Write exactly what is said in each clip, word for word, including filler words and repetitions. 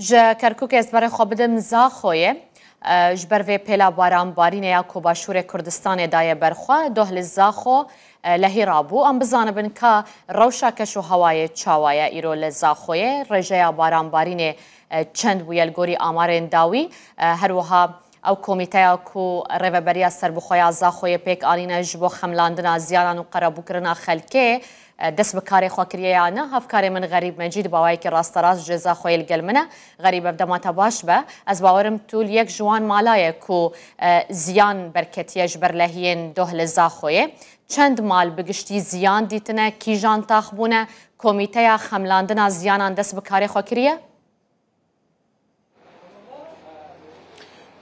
Ji Kerkûkê ez berê xwe bidim Zaxoyê. E, ji ber vê pêla baranbarînê ya ku Başûrê Kurdistanê daye ber xwe, doh li Zaxo, e, lehî rabû. Em bizanibin ka rewşa keş û hewayê çawa ye îro li Zaxoyê. Rêjeya baranbarînê, e, çend bûye li gorî amarên dawî. E, her wiha ew komîteya ku Rêveberiya Serbixwe ya Zaxoyê pêk anîne ji bo xemlandina ziyanan û qerebûkirina xelkê, e, dest bi karê xwe kiriye ya ne? Hevkarê min Xerîb Mecîd bi awayekî rasterast ji Zaxoyê li gel min e. Xerîb, ev dema te baş be. Ez bawerim tu li yek ji wan mala ye ku, e, ziyan berketiye ji ber lehiyên doh li Zaxoyê. Çend mal bi giştî ziyan dîtine, kîjan tax bûne? Komîteya xemlandina ziyanan dest bi karê xwe kiriye?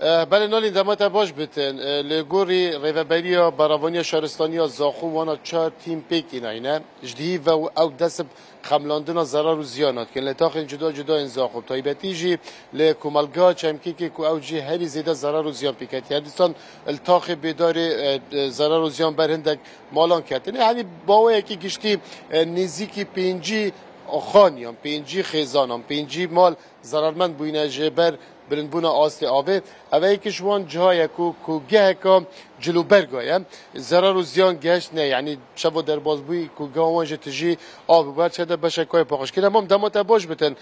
Eh, belê Nalîn, dema te baş bitin. Eh, li gorî Rêveberiya Beravaniya Şaristaniya Zaxo wana çar tîm pêk înayne. Ji dihî ve ew dest bi xemlandina zerar û ziyana dikin. Li taxên cuda cuda yên Zaxo, taybetî jî li Komelga Çemkêkê ku ew cî herî zêde zerar û ziyan pêk hatiye. Her dîsan li taxê Bêdarê, eh, eh, zerar û ziyan ber hindek malan ketine. Yanî baweyekî giştî, eh, nêzîkî pêncî xaniyan, pêncî xêzanan, pêncî mal zerarmend bûyîne ji ber bilindbûna astê avê. Ev e yek ji wan ciha ye ku, ku geheka cilûberga ye. Zerar û ziyan gehiştine, yanî çawa derbas bûyî ku geha wan ji tijî av bû. Her çi de beşek wê paqij kir. Hemam dema te baş bitin.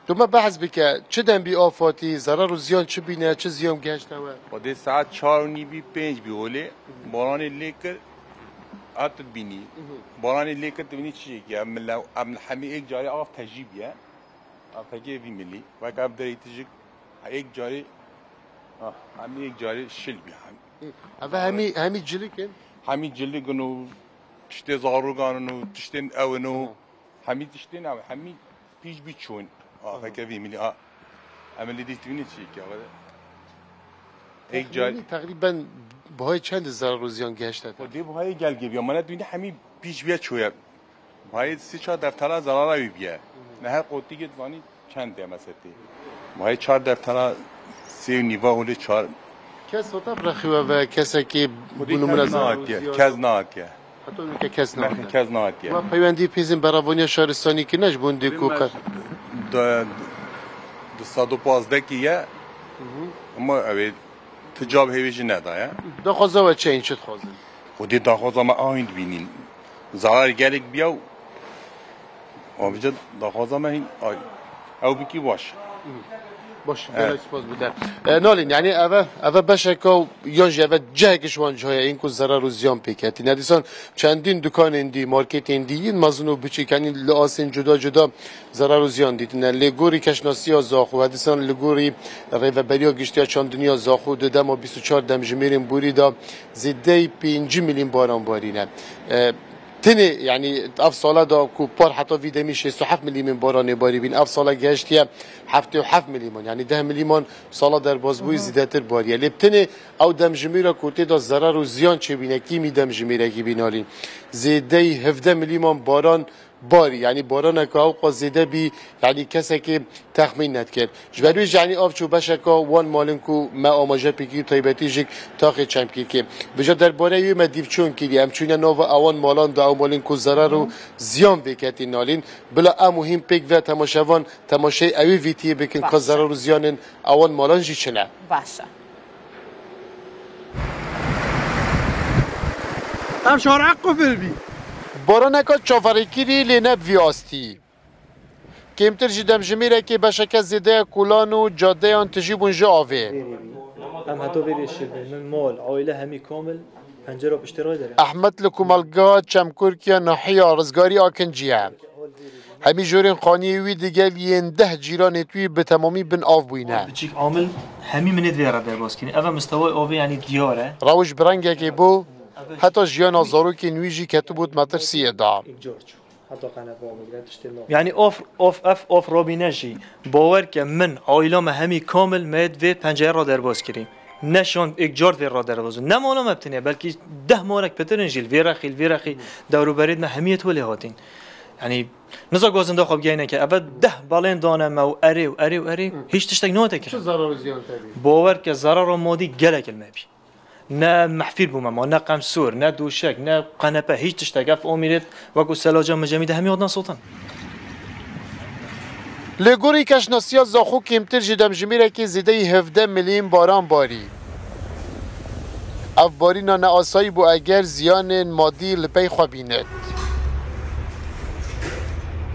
Tu me behs bike, çi dem bî af hatî, zerar û ziyan çi bîne, çi ziyan gehişte we? Xwedê saet çar û nîvî, pênc bî holê, baranê lê kir, hat tu dibînî. Baranê lê kir, tu dibînî çi jêkî ye? Em li, em li hemî êk carê av tejî bîye. Afekê vî milî, wek ev derê tijik, êk carê, ah, hemî êk carê şil bî hem. Ev hemî, hemî cilik in? Hemî cilik in û tiştê zarokan in û tiştên ew in û hemî tiştên ew, hemî pîç bî çûn. Afekê vî milî, ah. Em li dîtibînî çî ki, ew. Êk carî. Teqrîben bihayê çend zerar û ziyan gehişte te? Xwedê bihayê gel gêbiya. Mane dûnî hemî pîç bîye çûye. Bihayê sê çar deftera zarara wî bûye. Ne her qotî gê dizanî çend demese tê. Bihayê çar deftera sê û nîva holê çar. Kes hate bi rexî we ve, kesekî Xwedê bû nimûne kes zerar û nehatiye, ziyan? Kes nehatiye. Heta nûke kes nehatiye. Kes nehatiye. We peywendî pêzên beravaniya şaristanî kirine ji bo hindê ku Bê me qe- da, du sed û pazdeh kî ye. Ama ew ê ti cab hêvî jî nedaye. Daxwaza we çi ye, çi dixwazin? Xwedê daxwaza me a hîn dibînîn. Zarar gelek biya û avica daxwaza me hîn ay. Ew bikî baş. Baş, gelek spas bide. E, Nalîn, yani eve, eve beşeka yan jî eve cihekî ji wan cihaya yên ku zerar û ziyan pêk ketî. Ne dîsan çendîn dukanên dî, marketên dî yên mezin û biçîk, yani li asên cuda cuda zerar û ziyan dîtine. Lê gorî keşnasiya Zaxo, her dîsan li gorî Rêveberiya Giştiya Çandiniya Zaxo di dema bîst û çar demjimêrên borî de zêdeyî pêncî milîn baran barîne. E, tenê, yani ev sala da ku par heta vî demî şêst û heft milîmên baranê barî bîn, ev sala gehiştiye heftê û heft milîman, yani deh milîman sala derbasbûyî zêdetir bariye. Lê bi tenê ew demjimêra ku tê de zerar û ziyan çêbîne, kîmî demjimêrekî bî Nalîn. Zêdeyî hevdeh milîman baran barî, yanî baraneke ewqas zêde bî, yanî kesekê texmîn nedikir. Ji ber wê jî, yanî av çû beşeka wan malin ku me amaje pêkî û taybetî jî taxê Çemkîkê. Vêca derbareyê wê me dîvçûn kirî, em çûne nava ewan malan da, ew malin ku zerar û ziyan vêketî Nalîn. Bila em û hîn pêk ve temaşevan temaşeyê ewê vîtiyê bikin ka zerar û ziyanên ewan malan jî çi ne. Baş e. Ev şar equfil bî. Baraneka çaverêkirî lê ne bi vî astî. Kêmtir ji demjimêrekê beşeke zêde ye kolan û cadeyan tijî bûn ji avê. Em heta vê rê şêr bin. Min mal, aile hemî kamil pencera piştê rayder e. Ehmed li komelga Çemkurkiya nahiya Rizgarî Akincî ye. Hemî jorên xaniyê wî digel yên deh cîranê wî bi temamî bin av bûyîne. Biçîk amil hemî minê divê re derbas kirin. Ev e mistewayê avê, yanî diyar e. Rewş bi rengekê bû, heta jiyana zarokên wî jî ketibû di metirsiyê de. Yanî of, of, ev of rabîne jî. Bawer ke min, aîla me hemî kamil me yê vê penceyê re derbas kirî. Ne şan êk car vê re derbas bû. Ne mala me bi tenê, belkî deh malek pitir in jî li vê rexî, li vê rexî dewrûberê me hemî yê holê hatîn. Yanî niza gazin da xwe bigeyne ke eve deh balên dane me û erê û erê û erê hîç tiştek nehate kirin. Çi zerar û ziyan te bî? Bawer ke zerara madî gelek li me bî. Ne mehfîl bûme ma, ne qemsûr, ne dûşek, ne qenepe, hîç tiştek. Ev omîrêt wekû selaca min cemî de hemî hatin sotin. Li gorî keşnasiya Zaxo kêmtir ji demjimêrekê zêdeyî hevdeh milîn baran barî. Ev barîna neasayî bû eger ziyanên madî li pey xwe bînit.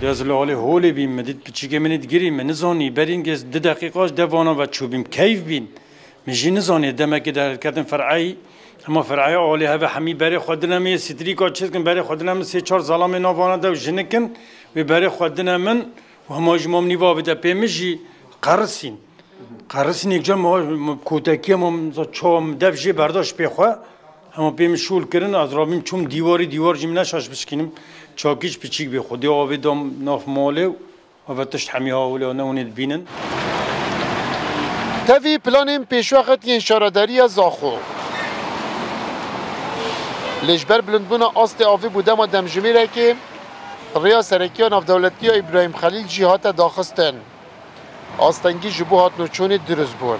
Ez li alê holê bîm, min dît piçîkê min ê digirî, min nizanî, berî hingê du deqîqa ji devana ve çûbîm, keyf bîn. Min jî nizanî, demekê derketin fer'eyî, hema fer'eyê alê heve hemî berê xwe dine min, yê strîka çê dikin, berê xwe dine min, sê çar zelamê navana de û jinik in, wê berê xwe dine min û hema ji mam nîva vide pê min jî qerisîn. Qerisîn yekcar ma, ma kotekiya ma, za çawa min dev jê berdaş pê xwe, hema pê min şûl kirin, ez rabîm çûm dîwarî, dîwar jî min neşaş bişkînim, çakî ji piçîk bê xwedê avê dam nav malê û Eve tişt hemî hawilê ne hûn ê dibînin. Tevî planên pêşwext yên şaredariya Zaxo. Lê ji ber bilindbûna astê avê bû dema demjimêrekê, rêya serekiya navdewletiya Îbrahîm Xelîl jî hate daxistin. Astengî ji bo hatinoçûnê dirust bûn.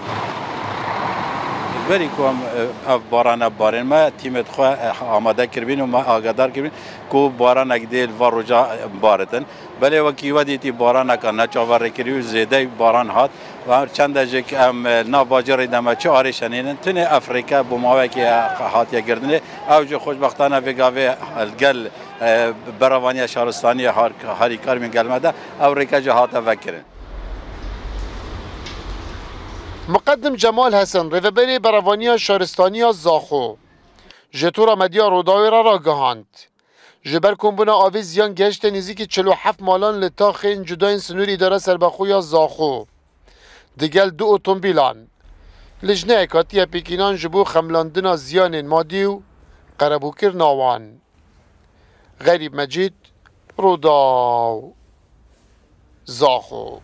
Berî ku em, e, ev barana barên me, tîmê xwe, e, amade kiribîn û me agadar kiribîn ku baranek dê li van roja, e, baritin. Belê wekî we dîtî baraneka neçaverêkirî û zêdeyî baran hat. Û her çende jî em, e, nav bajêrê de me çi arêşe nînin, tenê ev rêke bo mawekê hatiye girtinê. Ew jî xweşbextane vê gavê, e, li gel, e, berevaniya şaristaniyê har-, harîkar bîn gel me de ew rêke jî hate vekirin. Miqedim Cemal Hesen, rêveberê berevaniya şaristaniya Zaxo, ji Tora Medya Rûdawê re ragihand. Ji ber kombûna avê ziyan gehişte nêzîkî çil û heft malan li taxên cudayên sinûrê îdara serbexwe ya Zaxo, digel du otomobîlan. Lijneyek hatiye pêkînan ji bo xemlandina ziyanên madî û qerebûkirina wan. Xerîb Mecîd, Rûdaw, Zaxo.